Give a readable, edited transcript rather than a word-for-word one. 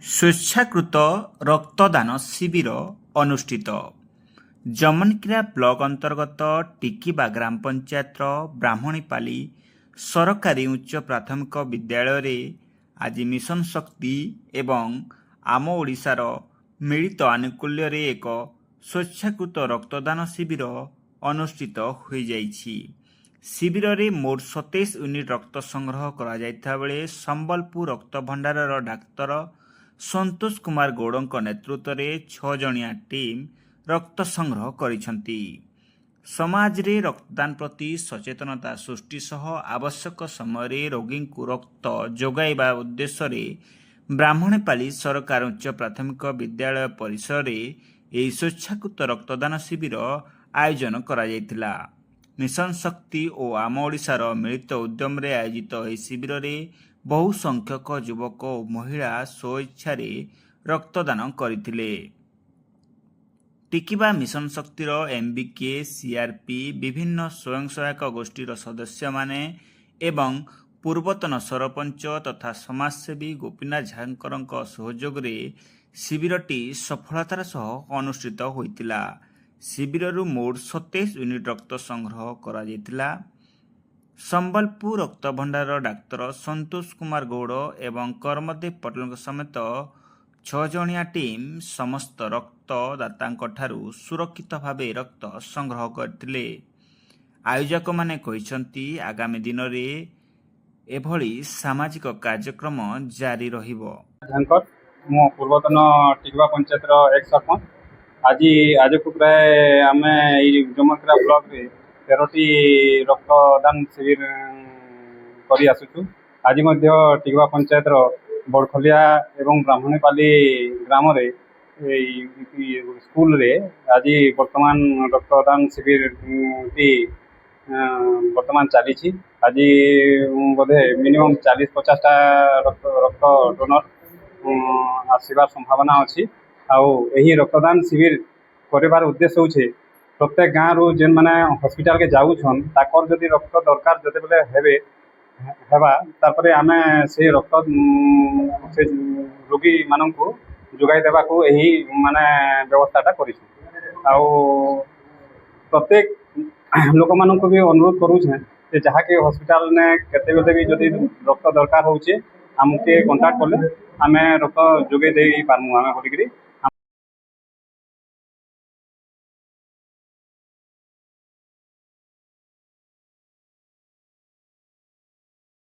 ସ୍ୱେଚ୍ଛାକୃତ ରକ୍ତଦାନ ଶିବିର ଅନୁଷ୍ଠିତ। ଜମନକିରା ବ୍ଲକ ଅନ୍ତର୍ଗତ ଟିକିବା ଗ୍ରାମ ପଞ୍ଚାୟତର ବ୍ରାହ୍ମଣୀପାଲି ସରକାରୀ ଉଚ୍ଚ ପ୍ରାଥମିକ ବିଦ୍ୟାଳୟରେ ଆଜି ମିଶନ ଶକ୍ତି ଏବଂ ଆମ ଓଡ଼ିଶାର ମିଳିତ ଆନୁକୂଲ୍ୟରେ ଏକ ସ୍ୱେଚ୍ଛାକୃତ ରକ୍ତଦାନ ଶିବିର ଅନୁଷ୍ଠିତ ହୋଇଯାଇଛି। ଶିବିରରେ ମୋଟ 27 ୟୁନିଟ୍ ରକ୍ତ ସଂଗ୍ରହ କରାଯାଇଥିବା ବେଳେ ସମ୍ବଲପୁର ରକ୍ତ ଭଣ୍ଡାରର ଡାକ୍ତର ସନ୍ତୋଷ କୁମାର ଗୌଡ଼ଙ୍କ ନେତୃତ୍ୱରେ 6 ଜଣିଆ ଟିମ୍ ରକ୍ତ ସଂଗ୍ରହ କରିଛନ୍ତି। ସମାଜରେ ରକ୍ତଦାନ ପ୍ରତି ସଚେତନତା ସୃଷ୍ଟି ସହ ଆବଶ୍ୟକ ସମୟରେ ରୋଗୀଙ୍କୁ ରକ୍ତ ଯୋଗାଇବା ଉଦ୍ଦେଶ୍ୟରେ ବ୍ରାହ୍ମଣୀପାଲି ସରକାର ଉଚ୍ଚ ପ୍ରାଥମିକ ବିଦ୍ୟାଳୟ ପରିସରରେ ଏହି ସ୍ୱେଚ୍ଛାକୃତ ରକ୍ତଦାନ ଶିବିର ଆୟୋଜନ କରାଯାଇଥିଲା। ମିଶନ ଶକ୍ତି ଓ ଆମ ଓଡ଼ିଶାର ମିଳିତ ଉଦ୍ୟମରେ ଆୟୋଜିତ ଏହି ଶିବିରରେ ବହୁ ସଂଖ୍ୟକ ଯୁବକ ଓ ମହିଳା ସ୍ୱଇଚ୍ଛାରେ ରକ୍ତଦାନ କରିଥିଲେ। ଟିକିବା ମିଶନ ଶକ୍ତିର ଏମ୍ବିକେ, ସିଆର୍ପି, ବିଭିନ୍ନ ସ୍ୱୟଂ ସହାୟକ ଗୋଷ୍ଠୀର ସଦସ୍ୟମାନେ ଏବଂ ପୂର୍ବତନ ସରପଞ୍ଚ ତଥା ସମାଜସେବୀ ଗୋପୀନାଥ ଝାଙ୍କରଙ୍କ ସହଯୋଗରେ ଶିବିରଟି ସଫଳତାର ସହ ଅନୁଷ୍ଠିତ ହୋଇଥିଲା। ଶିବିରରୁ ମୋଟ 27 ୟୁନିଟ୍ ରକ୍ତ ସଂଗ୍ରହ କରାଯାଇଥିଲା। ସମ୍ବଲପୁର ରକ୍ତଭଣ୍ଡାରର ଡାକ୍ତର ସନ୍ତୋଷ କୁମାର ଗୌଡ଼ ଏବଂ କର୍ମଦେବ ପଟେଲଙ୍କ ସମେତ 6 ଜଣିଆ ଟିମ୍ ସମସ୍ତ ରକ୍ତଦାତାଙ୍କଠାରୁ ସୁରକ୍ଷିତ ଭାବେ ରକ୍ତ ସଂଗ୍ରହ କରିଥିଲେ। ଆୟୋଜକମାନେ କହିଛନ୍ତି, ଆଗାମୀ ଦିନରେ ଏଭଳି ସାମାଜିକ କାର୍ଯ୍ୟକ୍ରମ ଜାରି ରହିବ। ଝାଙ୍କର। ମୁଁ ପୂର୍ବତନ ଟିକବା ପଞ୍ଚାୟତର ଏକ୍ସ ସରପଞ୍ଚ। ଆଜକୁ ପ୍ରାୟ ଆମେ ଏଇ ଜମନକିରା ବ୍ଲକରେ 13ଟି ରକ୍ତଦାନ ଶିବିର କରି ଆସୁଛୁ। ଆଜି ମଧ୍ୟ ଟିକବା ପଞ୍ଚାୟତର ବଡ଼ଖଲିଆ ଏବଂ ବ୍ରାହ୍ମଣୀପାଲି ଗ୍ରାମରେ ଏଇ ସ୍କୁଲରେ ଆଜି ବର୍ତ୍ତମାନ ରକ୍ତଦାନ ଶିବିରଟି ବର୍ତ୍ତମାନ ଚାଲିଛି। ଆଜି ବୋଧେ ମିନିମମ୍ 40-50ଟା ରକ୍ତ ଡୋନର ଆସିବାର ସମ୍ଭାବନା ଅଛି। ଆଉ ଏହି ରକ୍ତଦାନ ଶିବିର କରିବାର ଉଦ୍ଦେଶ୍ୟ ହେଉଛି, ପ୍ରତ୍ୟେକ ଗାଁରୁ ଯେନ୍ମାନେ ହସ୍ପିଟାଲକେ ଯାଉଛନ୍, ତାକର ଯଦି ରକ୍ତ ଦରକାର ଯେତେବେଲେ ହେବା, ତାପରେ ଆମେ ସେଇ ରକ୍ତ ସେ ରୋଗୀମାନଙ୍କୁ ଯୋଗାଇ ଦେବାକୁ ଏହି ମାନେ ବ୍ୟବସ୍ଥାଟା କରିଛୁ। ଆଉ ପ୍ରତ୍ୟେକ ଲୋକମାନଙ୍କୁ ବି ଅନୁରୋଧ କରୁଛେଁ ଯେ ଯାହାକି ହସ୍ପିଟାଲନେ କେତେବେଲେ ବି ଯଦି ରକ୍ତ ଦରକାର ହଉଛେ, ଆମକେ କଣ୍ଟାକ୍ଟ କଲେ ଆମେ ରକ୍ତ ଯୋଗାଇ ଦେଇ ପାରମୁ ଆମେ ବୋଲିକିରି।